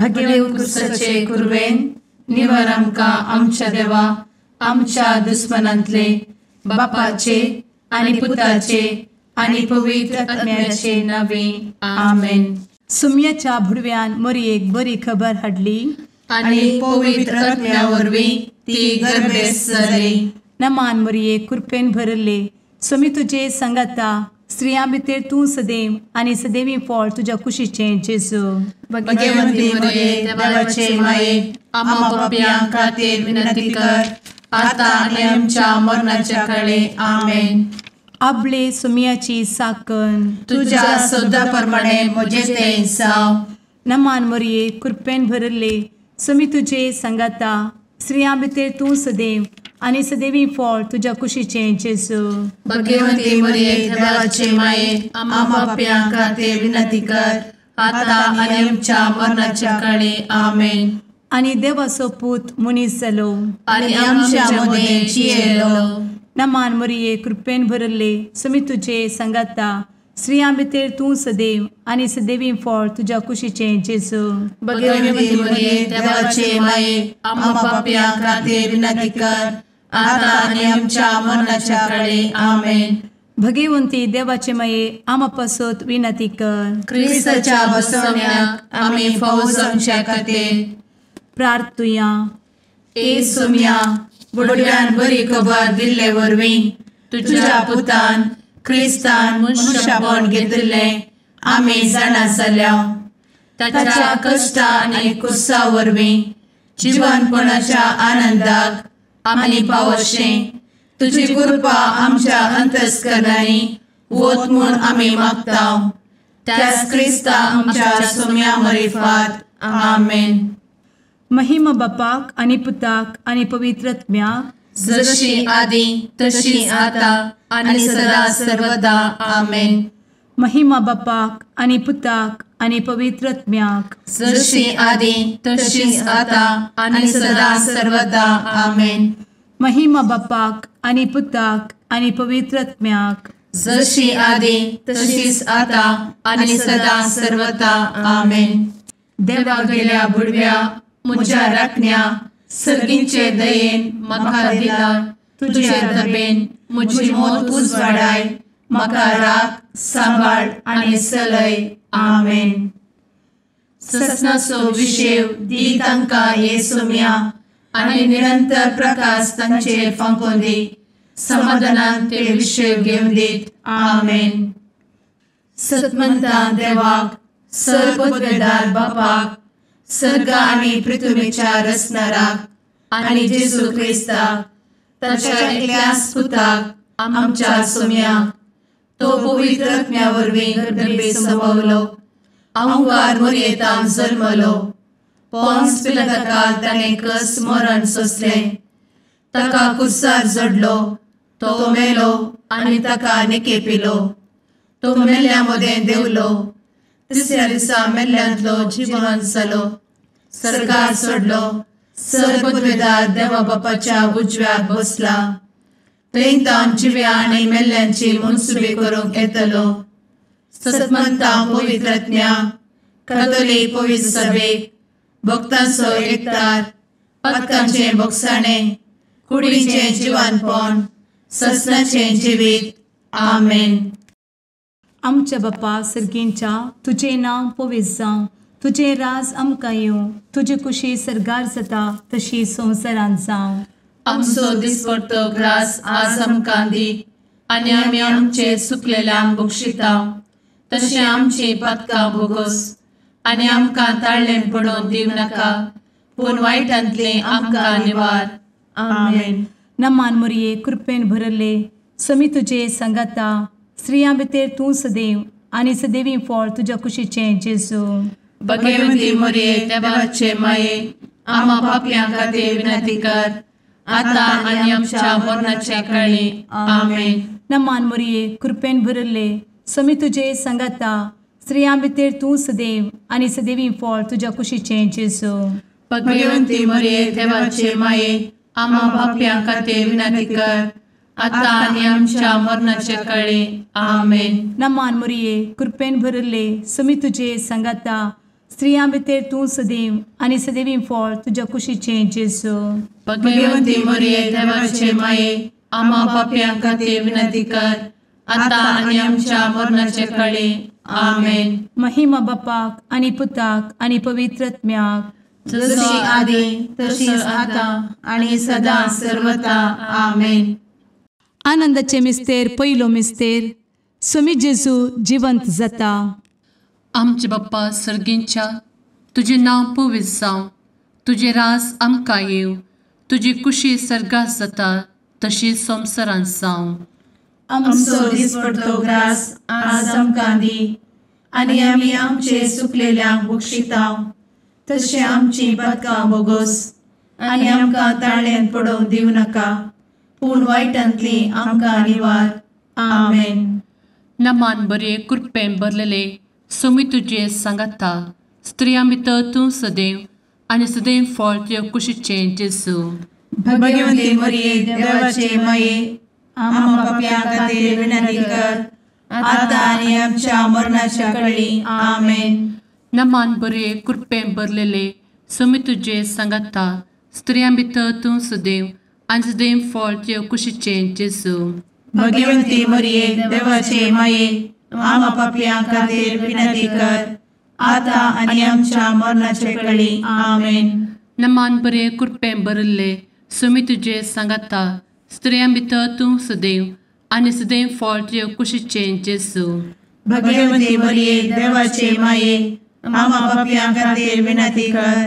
भगेव कुरवेन निवर आमकां आमच्या देवा आमच्या दुस्मनांतले बापाचे आनी पुताचे आनी पवित्र आत्म्याचे नावे आमेन. सुम्याच्या भुडव्यान मोरयेक बरी खबर हाडली आनी पवित्र आत्म्या वरवीं ती गर्भेस्त जाली. नमान मोरये, कृपेन भरले, स्वामी तुजे संगाता, स्त्रियां भितर तूं सदैव आनी सदैवी फळ तुज्या कुशीचें जेजू. भगवंती मोरये, देवाचे माये, आम्हा पापयां खातीर विनंती कर आता आनी आमच्या मरणाच्या काळे. आमेन. आपले सुम्याची साकन तुज्या सदा प्रमाणे म्हजें तें जावं. नमान मोरये, कृपेन भरले, स्वामी तुजे संगाता, स्त्रियां भितर तूं सदैव आनी सदैवी फळ तुज्या कुशीचें जेजू. भगवंती मोरये, देवाचे माये, आम्हा पापयां खातीर विनंती कर आता आनी आमच्या मरणाच्या काळे. आमेन. आनी देवाचो पूत मनीस जालो आनी आमच्या मदें जियेलो. नमान मोरये, कृपेन भरले, स्वामी तुजे संगाता, स्त्रियां भितर तूं सदैव आनी सदैवी फळ तुज्या कुशीचें जेजू. भगवंती मोरये, देवाचे माये, आम्हा पापयां खातीर विनंती कर आता आनी आमच्या मरणाच्या काळे. आमेन. भगवंती देवाचे माये, आम्हा पासत विनंती कर. क्रिस्ताच्या बसवण्याक आमी फावो जावच्या खातीर प्रार्थुया. ए सुम्या, बुडव्यान बरी खबर दिल्ले वरवीं तुज्या पुतान क्रिस्तान मनशापण घेतिल्लें आमी जाणा जाल्या. ताच्या कश्टा आनी कुसा वरवीं जिवनपणाच्या आनंदाक आमी पावशें तुजी कृपा आमच्या अंतस्करणांनी वत म्हूण आमी मागता. त्याच क्रिस्ता आमच्या सुम्या मरिफात. आमेन. महिमा बापाक आनी पुताक आनी पवित्र आत्म्याक, जशी आदी तशी आता आनी सदा सर्वदा. आमेन. महिमा बापाक आनी पुताक आनी पवित्र आत्म्याक, जशी आदी तशी आता आनी सदा सर्वदा. आमेन. महिमा बापाक आनी पुताक आनी पवित्र आत्म्याक, जशी आदी तशीच आता आनी सदा सर्वदा. आमेन. देवा गेल्या बुडव्या म्हज्या राखण्या सर्गींचे दयेन म्हाका दिला तुजे दबेन म्हजी मोत उजवाडाय, म्हाका राख सांबाळ आनी सलय. आमेन. ससनाचो विशेव दी तांकां हे सुम्या आनी निरंतर प्रकाश तांचेर फांकोवन दी, समाधानान ते विशेव घेवन दीत. आमेन. सतमंता देवाक, सर्वपदवेदार बापाक, सर्ग आनी पृथ्वीच्या रचणाराक आनी जेजू क्रिस्ताक ताच्या एकल्याच पुताक आमच्या सुम्याक, तो पवित्र आत्म्या वरवीं गर्भे संभवलो, अहंकार मोरयेतान जल्मलो, पोन्स पिलाताकाल ताणें कस मरण सोंसलें, ताका कुर्सार जडलो, तो मेलो आनी ताका निकेपिलो, तो मेल्ल्या मदें देंवलो, तिसऱ्या दिसा मेल्ल्यांतलो जिवन जालो, सर्गार सोडलो, सर्वपदवेदार देवा बापाच्या उजव्याक बसला, थंय तावन जिव्या आनी मेल्ल्यांची मनसुबी करूंक येतलो. सतमंता पवित्र आत्म्या, कातोलीक पवित्र सभेक, भक्तांचो एकतार, पातकांचें भोगसाणें, कुडीचें जिवानपण, ससनाचें जिवीत. आमेन. आमच्या बापा सर्गींच्या, तुजें नांव पवित्र जावं, तुजें राज आमकां येवं, तुजी कुशी सर्गार जाता तशी संवसारांत जावं. आमचो दिसपडतो ग्रास आज आमकां दी आनी आमी आमचे सुकलेल्यांक बक्षिता तशें आमची पातकां भोगोस आनी आमकां ताळ्ळें पडोवन दिवं नाका, पूण वायटांतलें आमकां निवार. आमेन. नमान मोरये, कृपेन भरले, स्वामी तुजे संगाता, स्त्रियां भितर तूं सदैव आनी सदैवी फळ तुज्या कुशीचें जेजू. भगवंती मोरये, देवाचे माये, आम्हा पापयां खातीर विनंती कर आता आनी आमच्या मरणाच्या काळी. आमेन. नमान मोरये, कृपेन भरले, स्वामी तुजे संगाता, स्त्रियां भितर तूं सदैव आनी सदैवी फळ तुज्या कुशीचें जेजू. भगवंती मोरये, देवाचे माये, आम्हा पापयां खातीर विनंती कर आता आनी आमच्या मरणाच्या काळी. आमेन. नमान मोरये, कृपेन भरले, स्वामी तुजे संगाता, स्त्रियां भितर तूं सदैव आनी सदैवी फळ तुज्या कुशीचें जेजू. भगवंती मरिये देवाचे माये, आम्हा पापयां खातीर विनंती कर, आतां आनी आमच्या मरणाचे कळे. आमेन. महिमा बापाक आनी पुताक आनी पवित्र आत्म्याक, जशी आदी तशीच आतां आनी सदां सर्वता. आमेन. आनंदाचे मिस्तेर पयलो मिस्तेर, स्वामी जेजू जिवंत जाता. आमचे बाप्पा सर्गींच्या, तुजें नांव पवित्र जावं, तुजें रास आमकां येवं, तुजी कुशी सर्गात जाता तशी संवसारांत जावं. आमचो दिसपडतो ग्रास आज आमकां दी, आनी आमी आमचे सुकलेल्यांक बक्षिता तशें आमची पातकां बोगोस, आनी आमकां ताळ्यांत पडोवंक दिवं नाका, पूण वायटांतली आमकां निवार. आमेन. नमान बरे कृपेन भरलेले स्वामी तुजे सांगाता, स्त्रियां भितर तूं सदैव आनी सदैव फळ तुजे कुशीचें जेजू. भगवंती मरिये देवाचे माये, आम्हा पापयां खातीर विनंती कर, आतां आनी आमच्या मरणाच्या कळी. आमेन. नमान बरे कृपेन भरलेले स्वामी तुजे सांगाता, स्त्रियां भितर तूं सदैव आनी सदैव फळ तुजे कुशीचें जेजू. भगवंती मरिये देवाचे माये, आम्हा पापयां खातीर विनंती कर, आतां आनी आमच्या मरणाचे कळी. आमेन. नमान बरे कृपेन भरिल्ले स्वामी तुजे सांगाता, स्त्रियां भितर तूं सदैव आनी सदैव फळ तुजे कुशीचें जेजू. भगवंती मरिये देवाचे माये, आम्हा पापयां खातीर विनंती कर,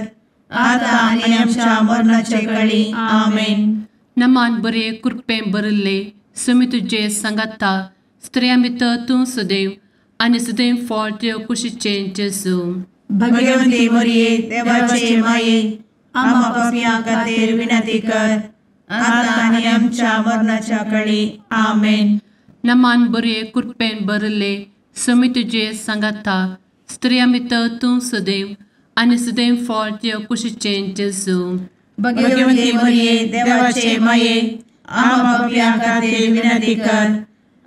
आतां आनी आमच्या मरणाचे कळी. आमेन. नमान बरे कृपेन भरिल्ले स्वामी तुजे सांगाता, स्त्रियां भितर तूं सदैव आनी सदैव फळ तुजे कुशीचें जेजू. भगवंती मरिये देवाचे माये, आम्हा पापयां खातीर विनंती कर, आतां आनी आमच्या मरणाच्या कळी. आमेन. नमान बरे कृपेन भरिल्ले स्वामी तुजे सांगाता, स्त्रियां भितर तूं सदैव आनी सदैव फळ तुजे कुशीचें जेजू. भगवंती मरिये देवाचे माये, आम्हा पापयां खातीर विनंती कर,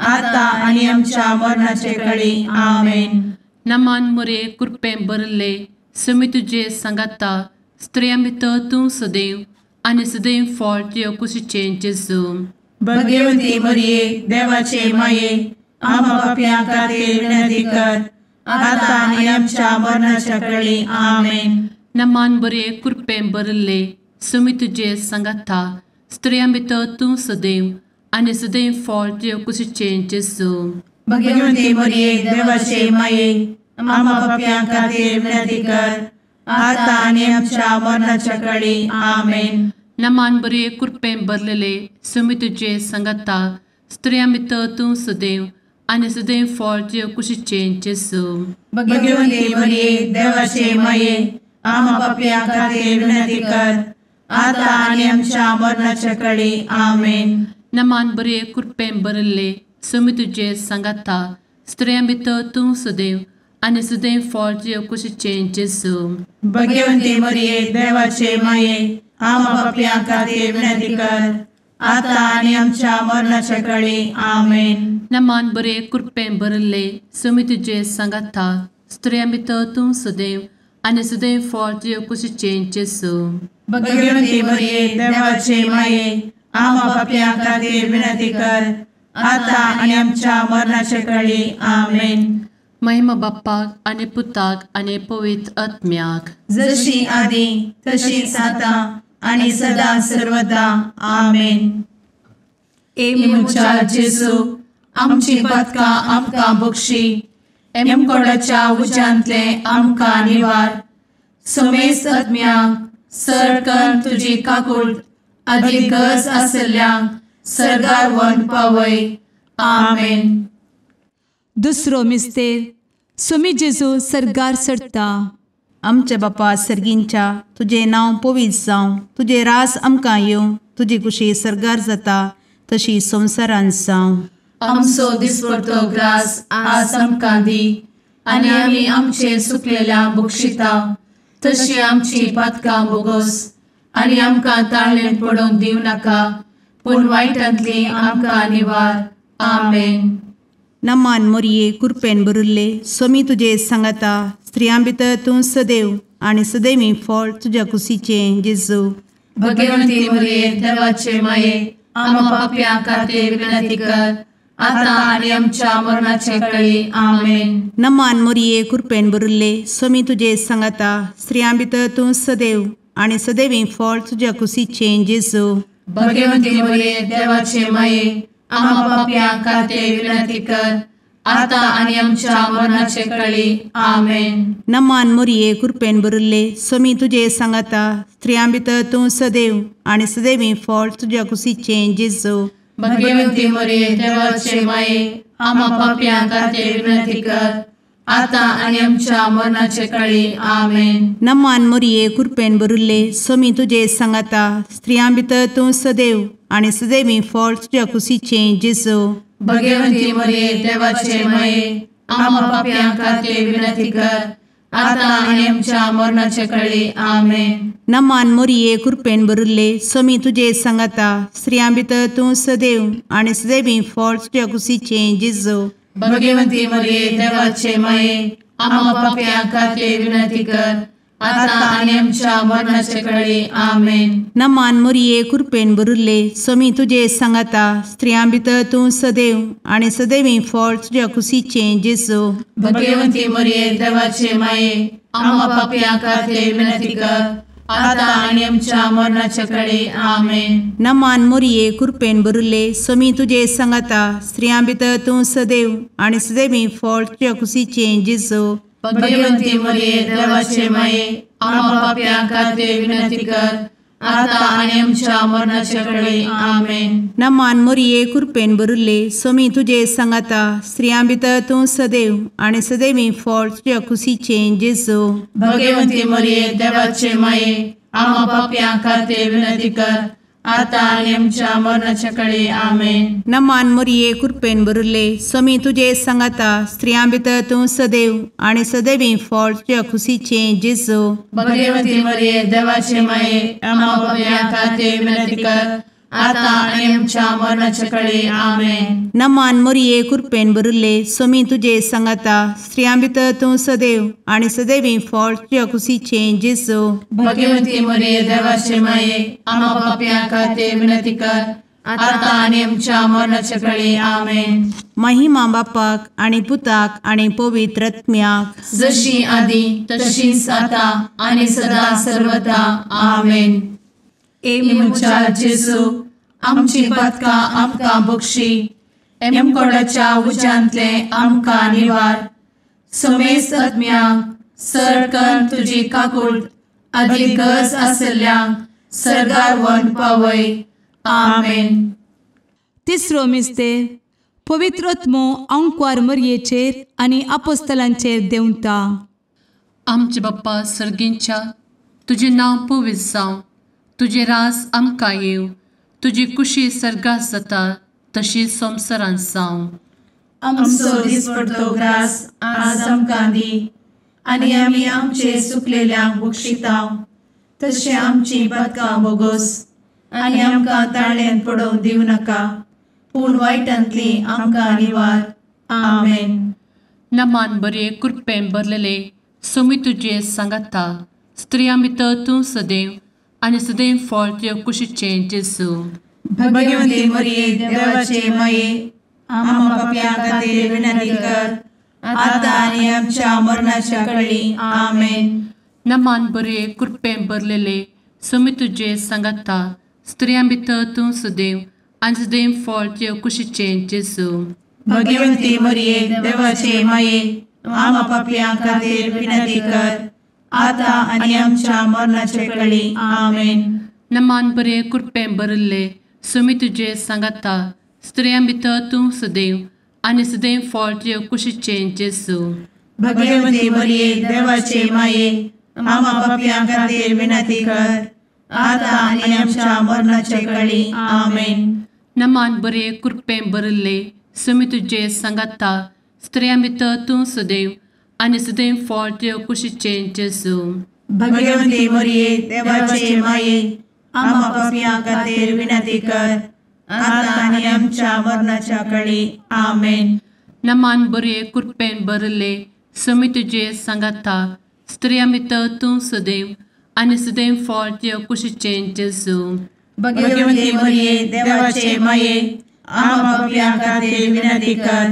आतां आनी आमच्या मरणाचे कळी. आमेन. नमान मरिये कृपेन भरिल्ले स्वामी तुजे सांगाता, स्त्रियां भितर तूं सदैव आनी सदैव फळ तुजे कुशीचें जेजू. भगवंती मरिये देवाचे माये, आम्हा पापयां खातीर विनंती कर, आतां आनी आमच्या मरणाच्या कळी. आमेन. नमान बरे कृपेन भरिल्ले स्वामी तुजे सांगाता, स्त्रियां भितर तूं सदैव आनी सदैव फळ तुजे कुशीचें जेजू. भगवंती मरिये देवाचे माये, आम्हा पापयां खातीर विनंती कर, आतां आनी आमच्या मरणाच्या कळी. आमेन. नमान बरे कृपेन भरलेले स्वामी तुजे सांगाता, स्त्रियां भितर तूं सदैव आनी सदैव फळ तुजे कुशीचें जेजू. भगवंती मरिये देवाचे माये, आम्हा पापयां खातीर विनंती कर, आतां आनी आमच्या मरणाच्या कळी. आमेन. नमान बरे कृपेन भरिल्ले स्वामी तुजे सांगाता, स्त्रियां भितर तूं सदैव आनी सदैव फळ तुजे कुशीचें जेजू. भगवंती मरिये देवाचे माये, आम्हा पापयां खातीर विनंती कर, आतां आनी आमच्या मरणाच्या कळी. आमेन. नमान बरे कृपेन भरिल्ले स्वामी तुजे सांगाता, स्त्रियां भितर तूं सदैव आनी सदैव फळ तुजे कुशीचें जेजू. भगवंती मरिये देवाचे माये, आम्हा पापयां खातीर विनंती कर, आतां आनी आमच्या मरणाच्या कळी. आमेन. महिमा बाप्पाक आनी पुताक आनी पवित्र आत्म्याक, जशी आदी तशीच आतां आनी सदां सर्वदा. आमेन. ए म्हज्या जेजू, आमची पातकां आमकां बक्षी, एमकोडाच्या उज्यांतले आमकां निवार, समेस्त आत्म्यांक सरकन तुजी काकूट आदी गरज आशिल्ल्यांक सर्गार व्हरून पावय. आमेन. दुसरो मिस्तेर, स्वामी जेजू सर्गार चडटा. आमच्या बापा सर्गींच्या, तुजें नांव पवित्र जावं, तुजें रास आमकां येवं, तुजी कुशी सर्गार जाता तशी संवसारांत जावं. आमचो दिसपडतो ग्रास आज आमकां दी, आनी आमी आमचे सुकलेल्या बक्षिता तशी आमची पातकां बोगोस, आनी आमकां ताळ्ळेंत पडोवंक दिवं नाका, पूण वायटांतली आमकां निवार. आमेन. नमान मोरये कुरपेन बरुल्ले सोमी तुजे सांगाता स्त्रियां भितर तूं सदैव आनी सदैवी फळ तुज्या कुशीचें जेजू. भगवंती मोरये देवाचे माये आम्हा पाप्यां खातीर विनंती कर आता आनी आमच्या मरणाचे वेळी. आमेन. नमान मोरये कुरपेन बरुल्ले सोमी तुजे सांगाता स्त्रियां भितर तूं सदैव आनी सदैवी फळ तुज्या कुशीचें जेजू. भगवंती मोरये देवाचे माये आम्हा पाप्यां खातीर विनंती कर आता आनी आमच्या मरणाचे वेळी. आमेन. नमान मोरये कुरपेन बरुल्ले सोमी तुजे सांगाता स्त्रियां भितर तूं सदैव आनी सदैवी फळ तुज्या कुशीचें जेजू. भगवंती मोरये देवाचे माये आम्हा पाप्यां खातीर विनंती कर आता आनी आमच्या मरणाचे वेळी. आमेन. नमान मोरये कुरपेन बरुल्ले सोमी तुजे सांगाता स्त्रियां भितर तूं सदैव आनी सदैवी फळ तुज्या कुशीचें जेजू. भगवंती मोरये देवाचे माये आम्हा पाप्यां खातीर विनंती कर आता आनी आमच्या मरणाचे वेळी. आमेन. नमान मोरये कुरपेन बरुल्ले सोमी तुजे सांगाता स्त्रियां भितर तूं सदैव आनी सदैवी फळ तुज्या कुशीचें जेजू. भगवंती मोरये देवाचे माये आम्हा पाप्यां खातीर विनंती कर आता आनी आमच्या मरणाचे वेळी. आमेन. नमान मोरये कुरपेन बरुल्ले सोमी तुजे सांगाता स्त्रियां भितर तूं सदैव आनी सदैवी फळ तुज्या कुशीचें जेजू. भगवंती मोरये देवाचे माये आम्हा पाप्यां खातीर विनंती कर आता आनी आमच्या मरणाचे वेळी. आमेन. नमान मोरये कुरपेन बरुल्ले सोमी तुजे सांगाता स्त्रियां भितर तूं सदैव आनी सदैवी फळ तुज्या कुशीचें जेजू. भगवंती मोरये देवाचे माये आम्हा पाप्यां खातीर विनंती कर आता आनी आमच्या मरणाचे वेळी. आमेन. नमान मोरये कुरपेन बरुल्ले सोमी तुजे सांगाता स्त्रियां भितर तूं सदैव आनी सदैवी फळ तुज्या कुशीचें जेजू. भगवंती मोरये देवाचे माये आम्हा पाप्यां खातीर विनंती कर आता आनी आमच्या मरणाचे वेळी. आमेन. नमान मोरये कुरपेन बरुल्ले सोमी तुजे सांगाता स्त्रियां भितर तूं सदैव आनी सदैवी फळ तुज्या कुशीचें जेजू. भगवंती मोरये देवाचे माये आम्हा पाप्यां खातीर विनंती कर आता आनी आमच्या मरणाचे वेळी. आमेन. नमान मोरये कुरपेन बरुल्ले सोमी तुजे सांगाता स्त्रियां भितर तूं सदैव आनी सदैवी फळ तुज्या कुशीचें जेजू. भगवंती मोरये देवाचे माये आम्हा पाप्यां खातीर विनंती कर आता आनी आमच्या मरणाचे वेळी. आमेन. महिमा बापाक आनी पुताक आनी पवित्र आत्म्याक, जशी आदी तशीच आता आनी सदा सर्वदा. आमेन. ए म्हज्या जेजू आमची पातकां आमकां बक्षी, एमकोडाच्या उज्यांतले आमकां निवार, समेस्त आत्म्यांक सरकन तुजी काकूट आदी गरज आसल्ल्यांक सर्गार व्हरून पावय. आमेन. तिसरो मिस्तेर पवित्र आत्मो आंकवार मरयेचेर आनी आपोस्तलांचेर देंवता. आमचे बाप्पा सर्गींच्या तुजें नांव पवित्र जावं, तुजें राज आमकां येवं, तुजी कुशी सर्गात जाता तशी संवसारांत जावं. आमचो दिसपडतो ग्रास आज आमकां दी आनी आमी आमचे सुकलेल्यांक बक्षितांव तशें आमची पातकां बोगोस आनी आमकां ताळ्यान पडोवंक दिवं नाका, पूण वायटांतली आमकां निवार. आमेन. नमान बरे कृपेन भरलेले सोमी तुजे सांगाता स्त्रियां भितर तूं सदैव आनी सदैव फळ तुज्या कुशीचें जेजू. भगवंती मोरये देवाचे माये आम्हा पाप्यां खातीर विनंती कर आता आनी आमच्या मरणाच्या वेळी. आमेन. नमान बरे कृपेन भरलेले सोमी तुजे सांगाता स्त्रियां भितर तूं सदैव आनी सदैव फळ तुज्या कुशीचें जेजू. भगवंती मोरये देवाचे माये आम्हा पाप्यां खातीर विनंती कर आता आनी आमच्या मरणाचे वेळी. आमेन. नमान बरे कृपेन भरिल्ले सोमी तुजे सांगाता स्त्रियां भितर तूं सदैव आनी सदैव फळ तुज्या कुशीचें जेजू. भगवंती मोरये देवाचे माये आम्हा पाप्यां खातीर विनंती कर आता आनी आमच्या मरणाचे वेळी. आमेन. नमान बरे कृपेन भरिल्ले सोमी तुजे सांगाता स्त्रियां भितर तूं सदैव आनी सदैव फळ तुज्या कुशीचें जेजू. भगवंती मोरये देवाचे माये आम्हा पाप्यां खातीर विनंती कर आता आनी आमच्या मरणाच्या वेळी. आमेन. नमान बरे कृपेन भरले स्वामी तुजे सांगाता स्त्रियां भितर तूं सदैव आनी सदैव फळ तुज्या कुशीचें जेजू. भगवती मरिये देवाचे माये आम्हा पाप्यां खातीर विनंती कर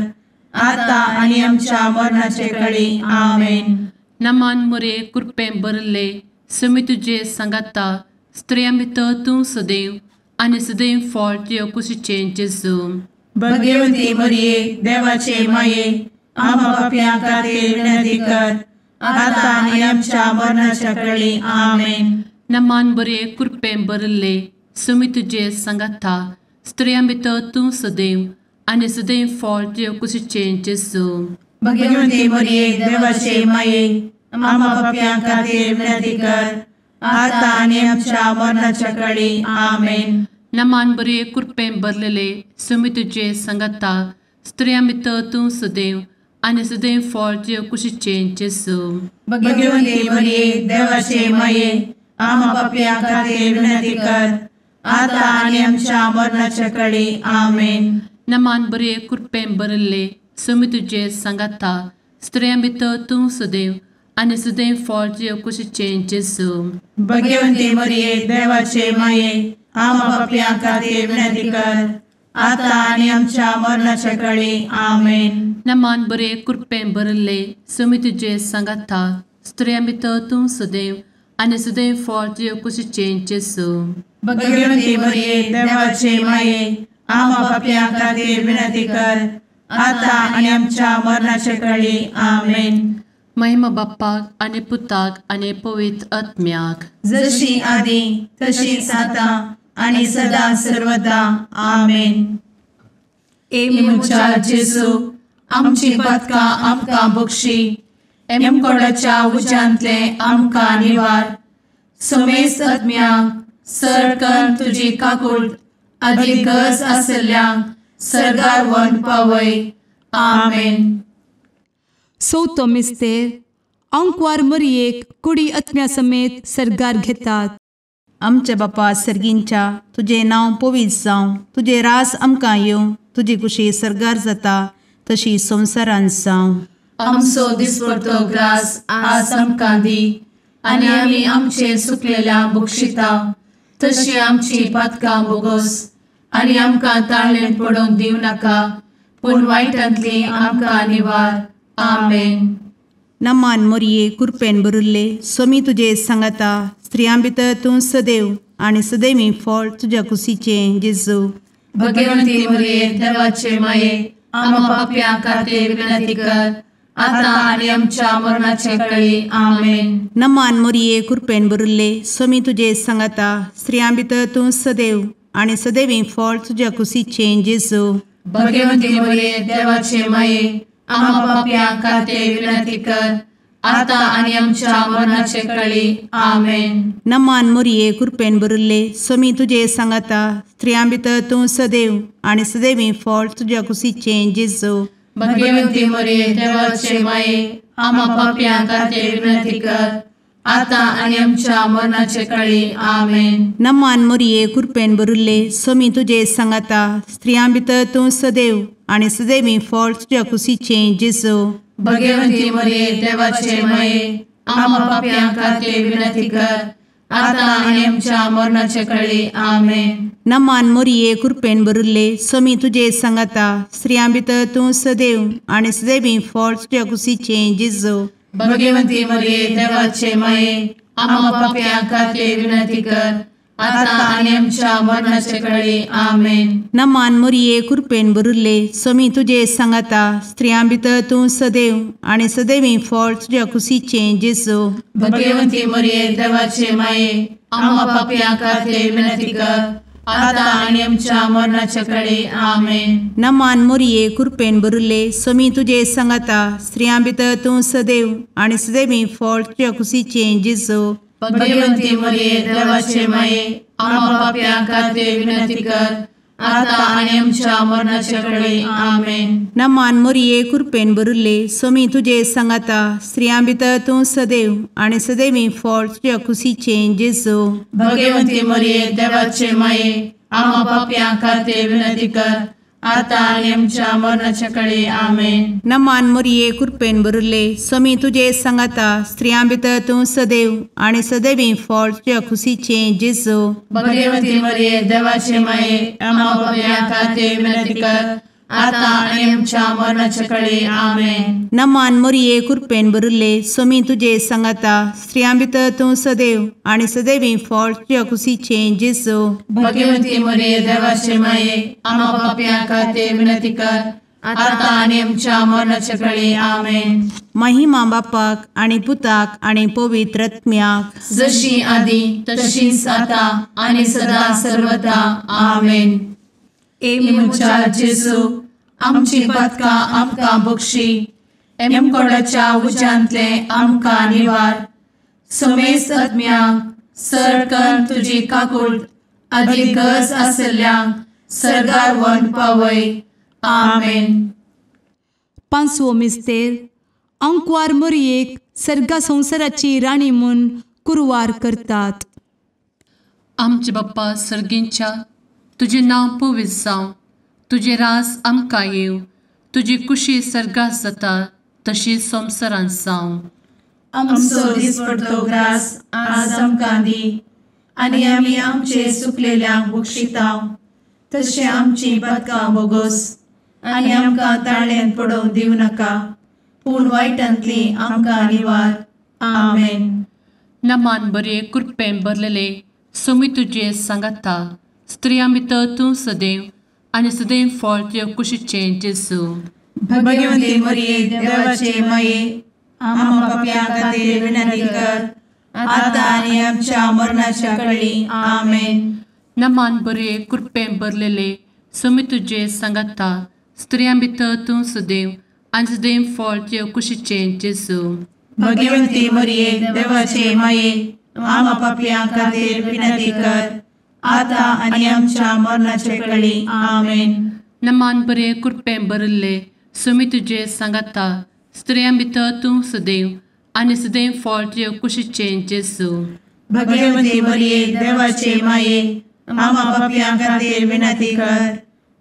आता आनी आमच्या मरणाचे कळी. आमेन. नमान मरिये कृपेन भरले स्वामी तुजे सांगाता स्त्रियां भितर तूं सदैव आनी सदैव फळ तुज्या कुशीचें जेजू. भगवती मरिये देवाचे माये आम्हा पाप्यां खातीर विनंती कर आता आनी आमच्या मरणाच्या कळी. आमेन. नमान बरे कृपेन भरले स्वामी तुजे सांगाता स्त्रियां भितर तूं सदैव आनी सदैव फळ तुज्या कुशीचें जेजू. भगवती मरिये देवाचे माये आम्हा पाप्यां खातीर विनंती कर आता आनी आमच्या मरणाच्या कळी. आमेन. नमान बरे कृपेन भरलेले स्वामी तुजे सांगाता स्त्रियां भितर तूं सदैव आनी सदैव फळ तुज्या कुशीचें जेजू. भगवती मरिये देवाचे माये आम्हा पाप्यां खातीर विनंती कर आता आनी आमच्या मरणाच्या कळी. आमेन. नमान बरे कृपेन भरले स्वामी तुजे सांगाता स्त्रियां भितर तूं सदैव आनी सदैव फळ तुज्या कुशीचें जेजू. भगवती मरिये देवाचे माये आम्हा पाप्यां खातीर विनंती कर आता आनी आमच्या मरणाच्या कळी. आमेन. नमान बरे कृपेन भरले स्वामी तुजे सांगाता स्त्रियां भितर तूं सदैव आनी सदैव फळ तुज्या कुशीचें जेजू. भगवती मरिये देवाचे माये आम्हा पाप्यां खातीर विनंती कर आता आनी आमच्या मरणाच्या कळी. आमेन. महिमा बाप्पाक आनी पुताक आनी पवित्र आत्म्याक, जशी आदी तशीच आता आनी सदा सर्वदा. आमेन. ए म्हज्या जेजू आमची पातकां आमकां बक्षी, एमकोडाच्या उज्यांतले आमकां निवार, समेस्त आत्म्यांक सरकन तुजी काकूट आदी गरज आसल्ल्यांक सर्गार व्हरून पावय. आमेन. चवथो मिस्तेर आंकवार मरियेक कुडी आत्म्या समेत सर्गार घेतात. आमच्या बापा सर्गींच्या तुजें नांव पवित्र जावं, तुजें रास आमकां येवं, तुजी कुशी सर्गार जाता तशी संवसारांत जावं. आमचो दिसपडतो ग्रास आज आमकां दी आनी आमी आमचे सुकलेल्या बक्षिता तशी आमची पातकां बोगोस आनी आमकां ताळेन पडोवंक दिवं नाका, पूण वायटांतली आमकां निवार. आमेन. नमान मोरये कृपेन भरिल्ले स्वामी तुजे सांगाता, स्त्रियां भितर तूं सदैव आनी सदैवी फळ तुज्या कुशीचें जेजू. भगवंती मोरये देवाचे माये आम्हा पाप्यां खातीर विनंती कर आता आनी आमच्या मरणाचे कळी. आमेन. नमान मोरये कृपेन भरिल्ले स्वामी तुजे सांगाता, स्त्रियां भितर तूं सदैव आनी सदैवी फळ तुज्या कुशीचें जेजू. भगवंती मोरये देवाचे माये आम्हा पाप्यां खातीर विनंती कर आता आनी आमच्या मरणाचे कळी. आमेन. नमान मोरये कृपेन भरिल्ले स्वामी तुजे सांगाता, स्त्रियां भितर तूं सदैव आनी सदैवी फळ तुज्या कुशीचें जेजू. भगवंती मोरये देवाचे माये आम्हा पाप्यां खातीर विनंती कर आता आनी आमच्या मरणाचे कळी. आमेन. नमान मोरये कृपेन भरिल्ले स्वामी तुजे सांगाता, स्त्रियां भितर तूं सदैव आनी सदैवी फळ तुज्या कुशीचें जेजू. भगवंती मोरये देवाचे माये आम्हा पाप्यां खातीर विनंती कर आता आनी आमच्या मरणाचे कळी. आमेन. नमान मोरये कृपेन भरिल्ले स्वामी तुजे सांगाता, स्त्रियां भितर तूं सदैव आनी सदैवी फळ तुज्या कुशीचें जेजू. भगवंती मोरये देवाचे माये आम्हा पाप्यां खातीर विनंती कर आता आनी आमच्या मरणाचे कळी. आमेन. नमान मोरये कृपेन भरिल्ले स्वामी तुजे सांगाता, स्त्रियां भितर तूं सदैव आनी सदैवी फळ तुज्या कुशीचें जेजू. भगवंती मोरये देवाचे माये आम्हा पाप्यां खातीर विनंती कर आता आनी आमच्या मरणाचे कळी. आमेन. नमान मोरये कृपेन भरिल्ले स्वामी तुजे सांगाता, स्त्रियां भितर तूं सदैव आनी सदैवी फळ तुज्या कुशीचें जेजू. भगवंती मोरये देवाचे माये आम्हा पाप्यां खातीर विनंती कर आता आनी आमच्या मरणाचे कळी. आमेन. नमान मोरये कृपेन भरिल्ले स्वामी तुजे सांगाता, स्त्रियां भितर तूं सदैव आनी सदैवी फळ तुज्या कुशीचें जेजू. भगवंती मोरये देवाचे माये आम्हा पाप्यां खातीर विनंती कर आतां आनी आमच्या मरणाच्या कळे आमेन. नमान मोरये कृपेन भरिल्ले स्वामी तुजे सांगाता स्त्रियां भितर तूं सदैव आनी सदैवी फळ तुज्या खुशीचें जेजू. भगवती मरिये देवाचे माये आम्हा पाप्यां खातीर विनंती कर आतां आनी आमच्या मरणाच्या कळे आमेन. नमान मोरये कृपेन भरिल्ले स्वामी तुजे सांगाता स्त्रियां भितर तूं सदैव आनी सदैवी फळ तुज्या खुशीचें जेजू. भगवती मरिये देवाचे माये आम्हा पाप्यां खातीर विनंती कर आतां आनी आमच्या मरणाच्या कळे आमेन. महिमा बापाक आनी पुताक आनी पवित्र आत्म्याक जशी आदी तशीच आतां आनी सदा सर्वदा आमेन. ए म्हज्या जेजू आमची पातकां आमकां बक्षी एमकोडाच्या उज्यांतले आमकां निवार समेस्त आत्म्यांक सरकन तुजी काकूट आदी गरज आशिल्ल्यांक सरगार वन पावय आमेन. पांचवो मिस्तेर अंकवार मोरयेक सर्गा संवसाराची राणी म्हूण कुरवार करतात. आमचे बाप्पा सर्गींच्या तुजें नांव पवित्र जावं, तुजें राज आमकां येवं, तुजी कुशी सर्गात जाता तशी संवसारांत जावं. आमचो दिसपडतो ग्रास आज आमकां दी आनी आमी आमचे सुकलेल्यांक बक्षितांव तशें आमची पातकां बोगोस आनी आमकां ताळ्यांत पडोवंक दिवं नाका पूण वायटांतली आमकां निवार आमेन. नमान बरे कृपेन भरलेले स्वामी तुजे सांगाता स्त्रियां भितर तूं सदैव आनी सदैव फळ तुज्या कुशीचें जेजू. भगवती मरिये देवाचे माये आम्हा पाप्यां खातीर विनंती कर आतां आनी आमच्या मरणाच्या कळी आमेन. नमान बरे कृपेन भरलेले स्वामी तुजे सांगाता स्त्रियां भितर तूं सदैव आनी सदैव फळ तुज्या कुशीचें जेजू. भगवती मरिये देवाचे माये आम्हा पाप्यां खातीर विनंती कर आतां आनी आमच्या मरणाच्या कळी आमेन. नमान बरे कृपेन भरिल्ले स्वामी तुजे सांगाता स्त्रियां भितर तूं सदैव आनी सदैव फळ तुज्या कुशीचें जेजू. भगवती मरिये देवाचे माये आम्हा पाप्यां खातीर विनंती कर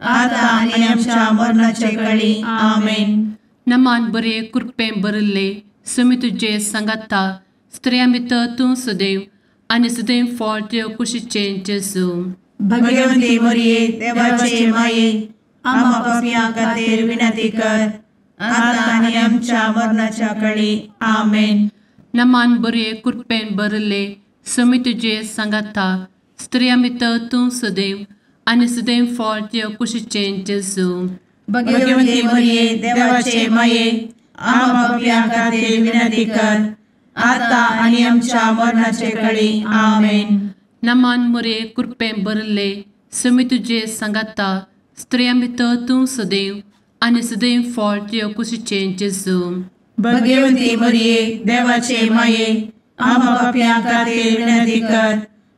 आतां आनी आमच्या मरणाच्या कळी आमेन. नमान बरे कृपेन भरिल्ले स्वामी तुजे सांगाता स्त्रियां भितर तूं सदैव आनी सदैव फळ तुज्या कुशीचें जेजू. भगवती मरिये देवाचे माये आम्हा पाप्यां खातीर विनंती कर आतां आनी आमच्या मरणाच्या कळी आमेन. नमान बरे कृपेन भरिल्ले स्वामी तुजे सांगाता स्त्रियां भितर तूं सदैव आनी सदैव फळ तुज्या कुशीचें जेजू. भगवती मरिये देवाचे माये आम्हा पाप्यां खातीर विनंती कर आतां आनी आमच्या मरणाचे कळी आमेन. नमान मरिये कृपेन भरिल्ले स्वामी तुजे सांगाता स्त्रियां भितर तूं सदैव आनी सदैव फळ तुज्या कुशीचें जेजू. भगवती मरिये देवाचे माये आम्हा पाप्यां खातीर विनंती कर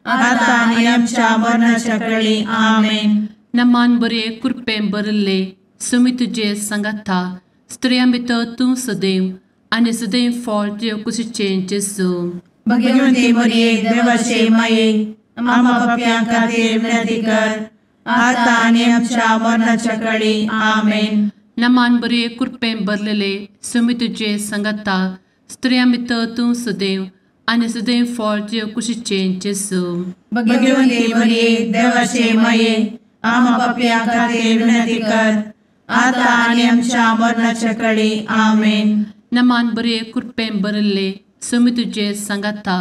आतां आनी आमच्या मरणाच्या कळी आमेन. नमान बरे कृपेन भरिल्ले स्वामी तुजे सांगाता स्त्रियां भितर तूं सदैव आनी सदैव फळ तुज्या कुशीचें जेजू. भगवती मरिये देवाचे माये आम्हा पाप्यां खातीर विनंती कर आतां आनी आमच्या मरणाच्या कळी आमेन. नमान बरे कृपेन भरलेले स्वामी तुजे सांगाता स्त्रियां भितर तूं सदैव आनी सदैव फळ तुज्या कुशीचें जेजू. भगवती मरिये देवाचे माये आम्हा पाप्यां खातीर विनंती कर आतां आनी आमच्या मरणाच्या कळी आमेन. नमान बरे कृपेन भरिल्ले स्वामी तुजे सांगाता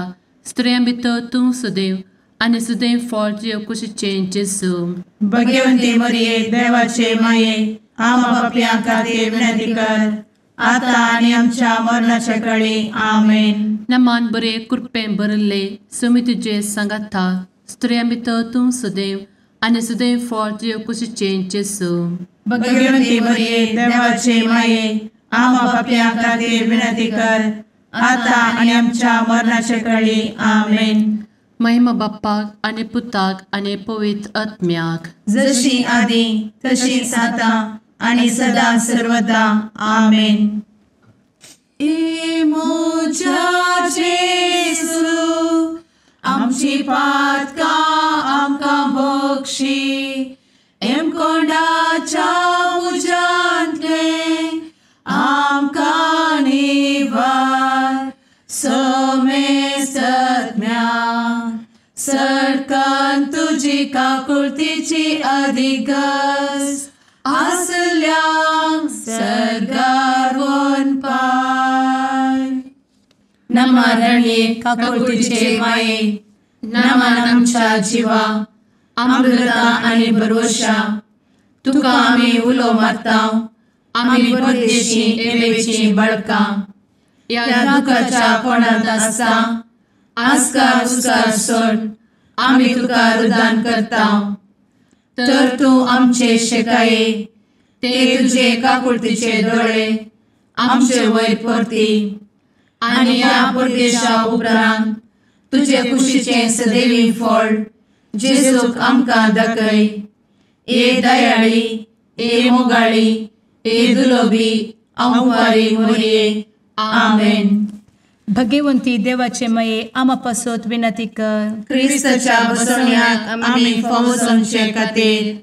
स्त्रियां भितर तूं सदैव आनी सदैव फळ तुज्या कुशीचें जेजू. भगवती मरिये देवाचे माये आम्हा पाप्यां खातीर विनंती कर आतां आनी आमच्या मरणाच्या कळी आमेन. नमान बरे कृपेन भरिल्ले स्वामी तुजे सांगाता स्त्रियां भितर तूं सदैव आनी सदैव फळ तुज्या कुशीचें जेजू. भगवती मरिये देवाचे माये आम्हा पाप्यां खातीर विनंती कर आतां आनी आमच्या मरणाच्या कळी आमेन. महिमा बाप्पाक आनी पुताक आनी पवित्र आत्म्याक जशी आदी तशीच आतां आनी सदा सर्वदा आमेन. ए म्हज्या जेजू आमची पातकां आमकां बक्षी एमकोंडाच्या तुजी काकुळतीची अधिगस आसल्यांक सर्गार वनपाय. नमा रणये काकुळतीचे माये, नमन आमच्या जिवा, अमृता आनी भरवशा, तुका आमी उलो मारता, आमी परदेशी एवेची बळकां, ह्या दुखाच्या कोणांत आसता आस्कार उस्कार सोड आमी तुका रुदान करता. तर तूं आमचे शेकाये ते तुजे काकुळतीचे दोळे आमचे वयर परती आनी ह्या परदेशा उपरांत तुजे कुशीचें सदैवी फळ जेजूक आमकां दाखय. ए दयाळी, ए मोगाळी, ए दुलोबी अंवारी मोरये. आमेन. भगवंती देवाचे मये आमा पासत विनंती कर. क्रिस्ताच्या बसवण्याक आमी फावो जावचे खातीर.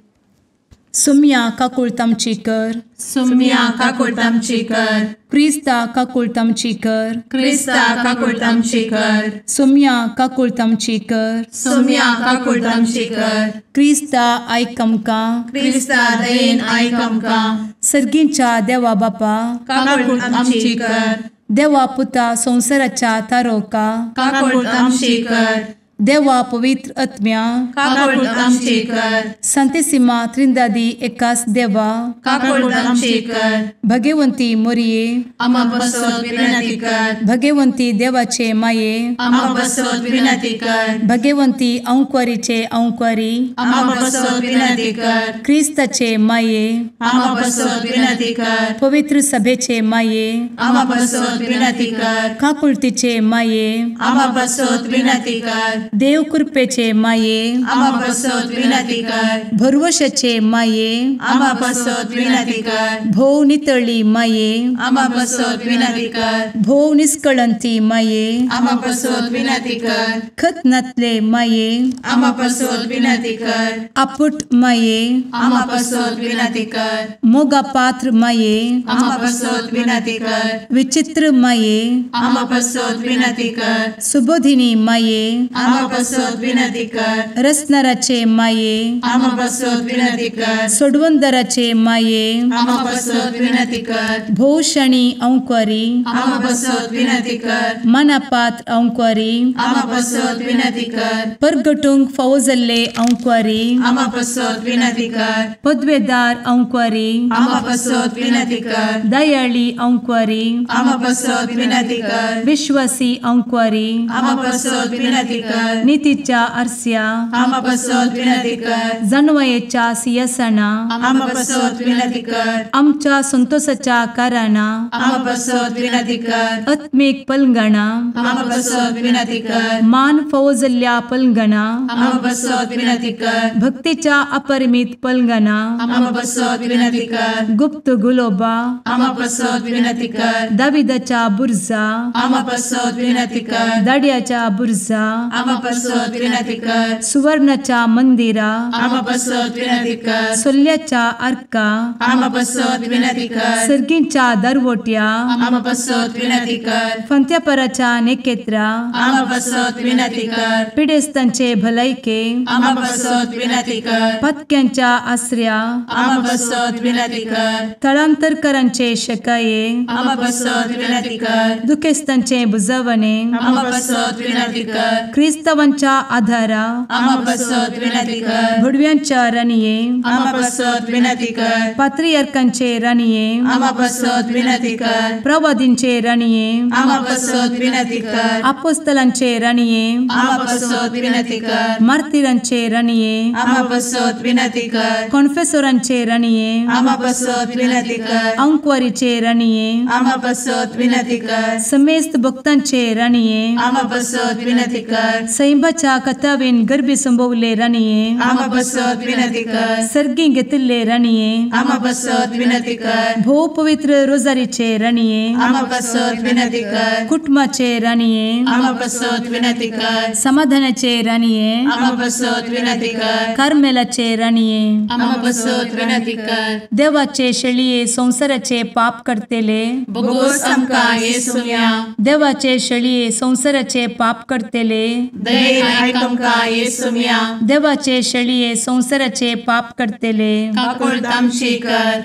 सुम्या काकुळत आमची कर. सुम्या काकुळत आमची कर. क्रिस्ता काकुळत आमची कर. क्रिस्ता काकुळत आमची कर. सुम्या काकुळत आमची कर. सुम्या काकुळत आमची कर. क्रिस्ता आयक आमकां. क्रिस्ता दयेन आयक आमकां. सर्गींच्या देवा बापा काकुळत आमची कर. देवा पुता संवसाराच्या तारोका काकुळत आमची कर. देवा पवित्र आत्म्या काकुळत आमची कर. संतेसिमा त्रिंदादी एकास देवा काकुळत आमची कर. भगवंती मोरये आमा पासत विनंती कर. भगवंती देवाचे माये आमा पासत विनंती कर. भगवंती अंकुरीचे अंकुरी आमा पासत विनंती कर. क्रिस्ताचे माये आमा पासत विनंती कर. पवित्र सभेचे माये आमा पासत विनंती कर. काकुळतीचे माये आमा पासत विनंती कर. देव कृपेचे माये आमा पासत विनंती कर. भरवशाचे माये आमा पासत विनंती कर. भोव नितळी माये आमा पासत विनंती कर. भोव निष्कळंती माये आमा पासत विनंती कर. खत नातले माये आमा पासत विनंती कर. आपुट माये आमा पासत विनंती कर. मोगा पात्र माये आमा पासत विनंती कर. विचित्र माये आमा पासत विनंती कर. सुबोधिनी माये आमा पासत विनंती कर. रसनाराचे माये आमा पासत विनंती कर. सोडवंदराचे माये आमा पासत विनंती कर. भोवशणी अंकुरी आमा पासत विनंती कर. मनापात्र अंकुरी आमा पासत विनंती कर. परगटूंक फावो जाल्ले अंकुरी आमा पासत विनंती कर. पदवेदार अंकुरी आमा पासत विनंती कर. दयाळी अंकुरी आमा पासत विनंती कर. विश्वासी अंकुरी आमा पासत विनंती कर. नितीच्या आरस्या आमा पासत विनंती कर. जानवयेच्या सिंहासना आमा पासत विनंती कर. आमच्या संतोषाच्या कारणा आमा पासत विनंती कर. आत्मीक पलंगणा आमा पासत विनंती कर. मान फावो जाल्ल्या पलंगणा आमा पासत विनंती कर. भक्तीच्या अपरिमित पलंगणा आमा पासत विनंती कर. गुप्त गुलोबा आमा पासत विनंती कर. दाविदाच्या बुर्जा आमा पासत विनंती कर. दाड्याच्या बुर्जा आमा पासत विनंती कर. सुवर्णाच्या मंदिरा आमा पासत विनंती कर. सोल्ल्याच्या आर्का आमा पासत विनंती कर. सर्गींच्या दरवट्या आमा पासत विनंती कर. फंत्यापराच्या नेकेत्रा आमा पासत विनंती कर. पिडेस्तांचे भलायके आमा पासत विनंती कर. पत्क्यांच्या आसऱ्या आमा पासत विनंती कर. थळांतरकरांचे शकाये आमा पासत विनंती कर. दुखेस्तांचे बुजवणे आमा पासत विनंती कर. क्रिस्तावांच्या आधारा आमा पासत विनंती कर. भुडव्यांच्या राणये आमा पासत विनंती कर. पात्रियार्कांचे राणये आमा पासत विनंती कर. प्रवादींचे राणये आमा पासत विनंती कर. आपोस्तलांचे राणये आमा पासत विनंती कर. मार्तिरांचे राणये आमा पासत विनंती कर. कॉन्फेसोरांचे राणये आमा पासत विनंती कर. अंकुवारीचे राणये आमा पासत विनंती कर. समेस्त भक्तांचे राणये आमा पासत विनंती कर. सैंबाच्या कथावेन गर्भी संभवले राणये आमा पासत विनंती कर. सर्गी घेतिल्ले राणये आमा पासत विनंती कर. भोव पवित्र रोजारीचे राणये आमा पासत विनंती कर. कुटुंबाचे राणये आमा पासत विनंती कर. समाधानाचे राणये आमा पासत विनंती कर. कार्मेलाचे राणये आमा पासत विनंती कर. देवाचे शेळये संवसाराचे पाप करतेले बोगोस आमकां येसुम्या देवाचे शेळये संवसाराचे पाप करतेले दयेन आयक आमकां येसुम्या. देवाचे शेळये संवसाराचे पाप करतले काकुळट आमची कर.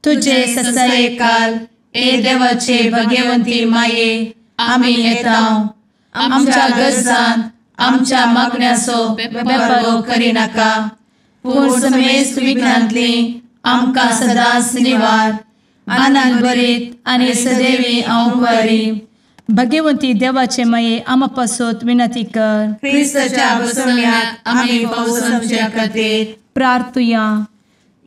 तुजे ससायेकाल ए देवाचे भगवंती माये आमी येता आमच्या गरजान आमच्या मागण्याचो बेपर्वो करिनाका पूण समेस्त विघ्नांतली आमकां सदांच निवार. आनंद भरीत आनी सदैवी अंवकारी. भगवंती देवाचे माये आमा पासत विनंती कर. क्रिस्ताच्या बसवण्याक आमी पावसाच्या खातीर प्रार्थुया.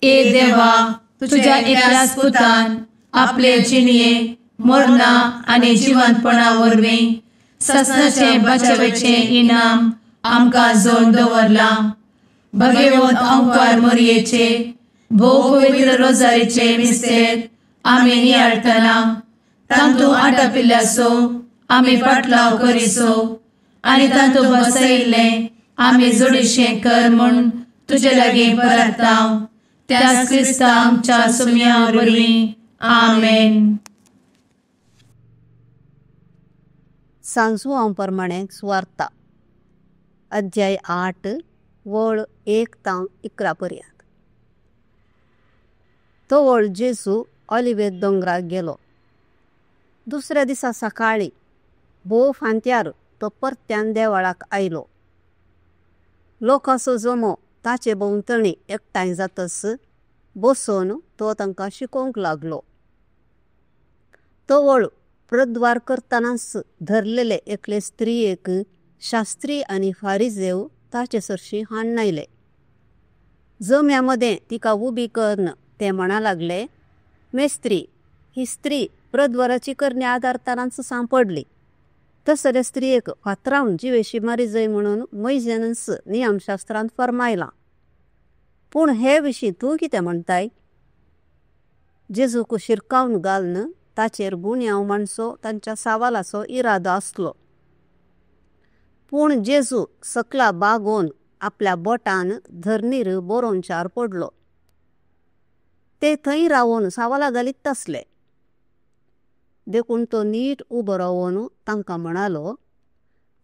ए देवा तुझ्या एकल्याच पुतान आपले जिणये मरणा आनी जिवंतपणा वरवीं ससनाचे बचावेचे इनाम आमकां जोड दवरलां. भगवंत अंकार मोरयेचे भोव पवित्र रोजारीचे मिस्तेर आमी नियाळटना तांतू आटापिल्ल्याचो आमी पाटलाव करिसो आनी तांतू बसयिल्लें आमी जोडीशें कर म्हूण तुजे लागीं परता त्याच क्रिस्ता आमच्या सुम्या वरवीं. आमेन. सांजू प्रमाणे सुवार्ता अध्याय 8 वळ 1 तां 11 पर्यंत. तो वळ जेजू ऑलिवेद दोंगराक गेलो. दुसऱ्या दिसा सकाळी भोव फांत्यार तो परत्यान देवळाक आयलो. लोकांचो जमो ताचे भोंवतणी एकठांय जातच बसून तो तांकां शिकोवंक लागलो. तो वळ प्रद्वार करतनाच धरलेले एकले स्त्रियेक शास्त्री आनी फारिजेव ताचे सरशी हाडून आयले. जम्या मदें तिका उबी करून ते म्हणा लागले, मेस्त्री, ही स्त्री प्रद्वाराची करणी आदारतानाच सांपडली. तसले स्त्रियेक फातरावन जिवेशी मारी जाय म्हणून मोयजेनच नियमशास्त्रांत फर्मायलां. पूण हे विशीं तूं कितें म्हणटाय? जेजूक शिरकावन घालून ताचेर गुन्यांव मांडचो तांच्या सवालाचो इरादो आसलो. पूण जेजू सकला बागोवन आपल्या बोटान धरणीर बरोवंचार पडलो. ते थंय रावन सवालां घालीत आसले. देखून तो नीट उबो रावन तांकां म्हणालो,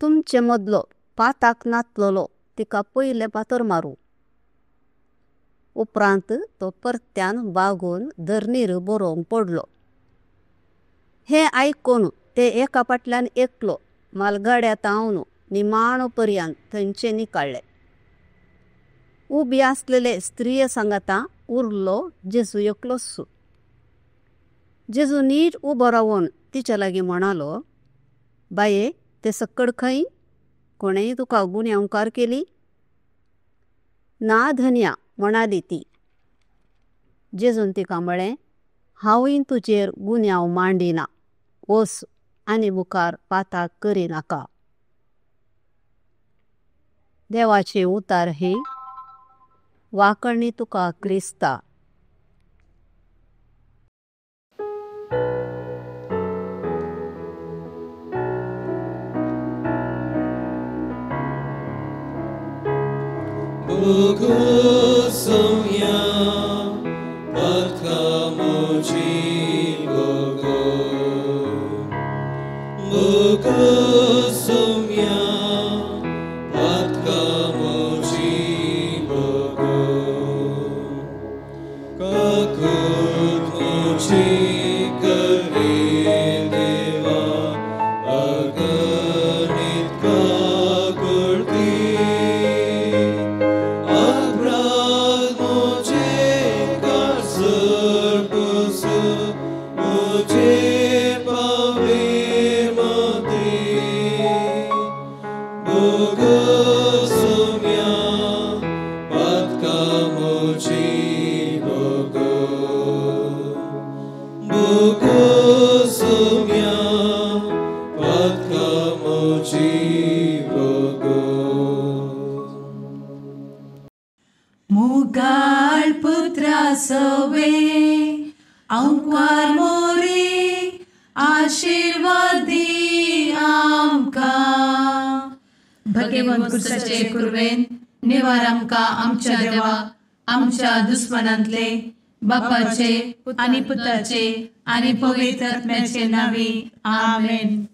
तुमचे मदलो पाताक नातलोलो तिका पयलें फातर मारूं. उपरांत तो परत्यान बागोवन धरणीर बरोवंक पडलो. हें आयकून ते एका फाटल्यान एकलो मालगाड्या तावन निमाणो पर्यंत थंयचे निकाळ्ळे. उबी आसलेले स्त्रिये सांगाता उरलो जेजू एकलोच. जेजू नीट उबो रावन तिच्या लागीं म्हणालो, बाये, ते सक्कड खंय? कोणेय तुका गुन्यांवकार केली? ना धन्या, म्हणाली ती. जेजून तिका म्हळें, हांवूय तुजेर गुन्यांव मांडिना. वच आनी मुखार पाताक करिनाका. देवाचे उतार हे वाकणी तुका क्रिस्ता. मुगाळ पुत्रा सवे अंकार मोरे आशीर्वादी आमकां. भगवंत कुर्साचे कुर्वेन निवार आमकां आमच्या देवा आमच्या दुस्मनांतले बापाचे आनी पुताचे आनी पवित्र आत्म्याचे नांवी. आमेन.